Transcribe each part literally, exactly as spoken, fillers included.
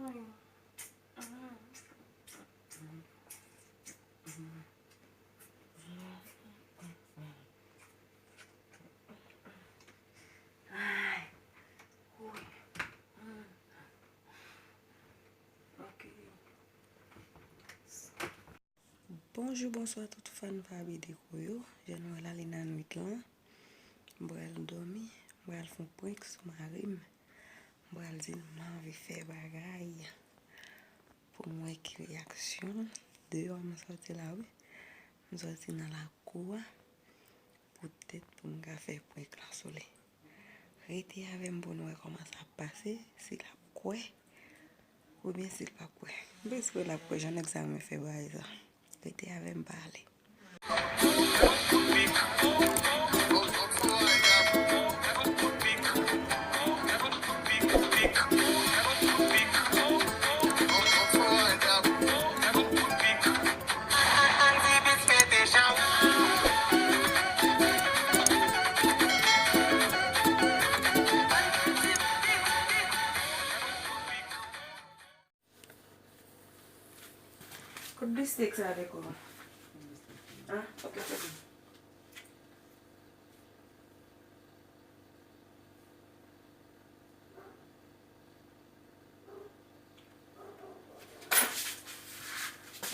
Ay. Woy. Ok. Bonjou, bonswa tout fan Faby Déco yo. Jan nou wè la, li nan nwit lan. M pral dòmi, m pral fè yon prank sou mari m. M pral di l m anvi fè bagay pou m wè ki reyaksyon l. Deyò a m sòti la wi. M sòti nan lakou a poutèt pou m ka fè prank la sou li. Rete avè m pou n wè kòman sa ap pase, si l ap kwè oubyen si l p ap kwè. M pa espere l ap kwè, jan nèg sa renmen fè bagay sa. Rete avè m pale. Kot bistik sa te ko? Ah, ok, ok.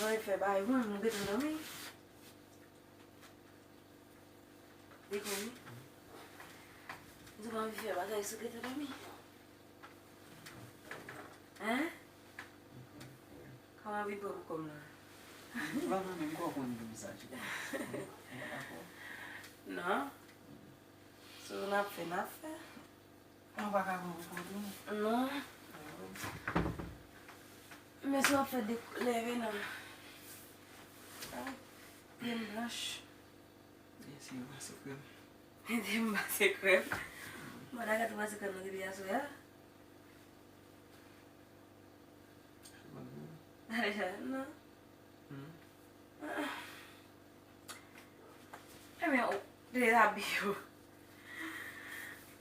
Mwen fè bay mwen, mwen gentan dòmi. Li konn. Ou pa anvi fè bagay sou gentan dòmi? Hein? Kòman vin pran pou kòm la? Ou pa nan menm kò konn pou sa, chita. Ou pa dakò? Non. Si n ap fè, n ap fè. Ou pa ka pran pou kont ou? Non. Men si w ap fè de leve nan. Ay, pye m blanch. Ede m pase krèm. Ede m pase krèm. Mwen ta gate pase krèm nan depi aswè a. Deja, non. Ebyen, ou dezabiye w.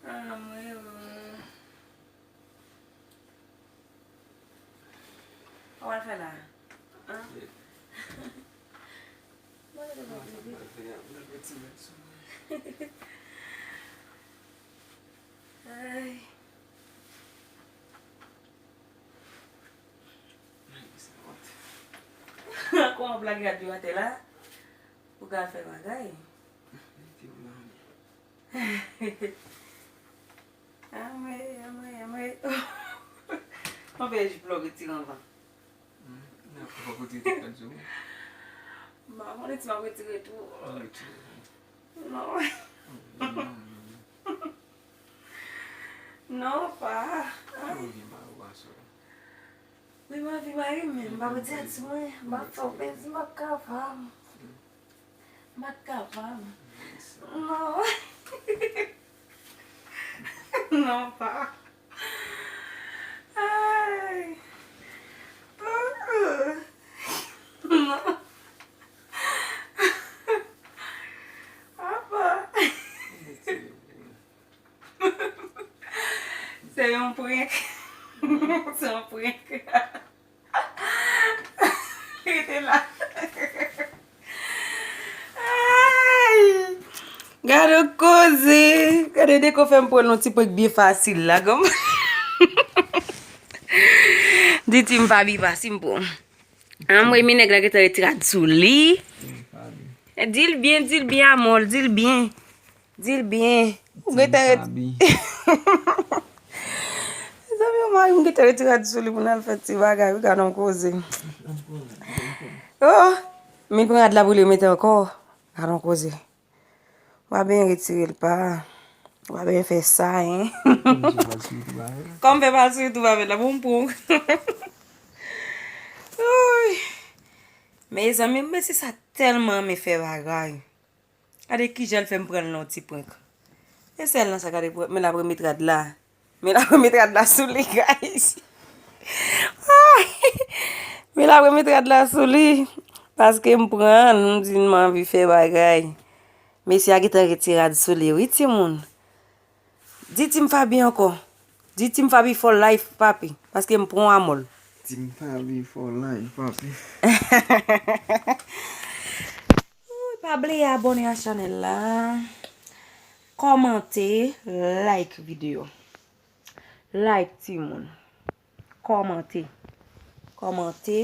Ah, mwen, oh. Sa w al fè la? Hein? Mwen te konn pli vit. Ay. Kòman w ap lage rad yo atè la? Ou ka fè bagay. Anmwey, anmwey, anmwey. Mwen fè jip la w retire anvan. N ap fè kote te fè di w. M pa konnen si m ap retire tou. Retire. Non. Non, pa. Ou gen mari w pa sou. Wi, m anvi mari m, men m pa pote a di mwen. M ap fè w plezi, m ap kapab. M pa t kapab. Non. Non, pa. Ay. Non. Apa. Se yon prank. Se yon prank. Rete la. Ay! Gade koze. Gade de ko fè m pran yon ti prank byen fasil la, gòm. Di ti m pa bi pa si m pran. Anmwey, men nèg la gentan retire rad sou li. Di l byen, di l byen, amò, di l byen. Di l byen. Ou gentan ret. Mezanmi, yon mari m gentan retire rad sou li pou n al fè ti bagay, wi, gade yon koze. Oh, men pran rad la pou li mete ankò. Gade yon koze. Ou pa byen retire l pa. Ou pa byen fè sa, hein. Kòm fè pral sou YouTube avè l la, bon, m pran. Mezanmi, mesye sa tèlman renmen fè bagay. Gade kijan l fè m pran l nan yon ti prank. E sèl nan sa, gade, men l ap remet rad la. Men l ap remet rad la sou li, guys. Men l ap remet rad la sou li. Paske m pran l, m di m anvi fè bagay. Mesye a gentan retire rad sou li, wi, timoun. Di Team Faby ankò. Di Team Faby for life, papi. Paske m pran w a mò l. Ti m pa vle fè w live, papi. Ooh, pa bliye abòne a chanèl la. Kòmante, like videyo. Like, timoun. Kòmante. Kòmante,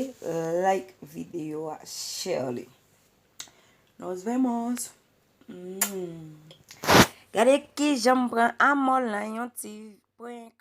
like videyo a, share li. Nos vemos. Mm. Gade kijan m pran amòl nan yon ti prank.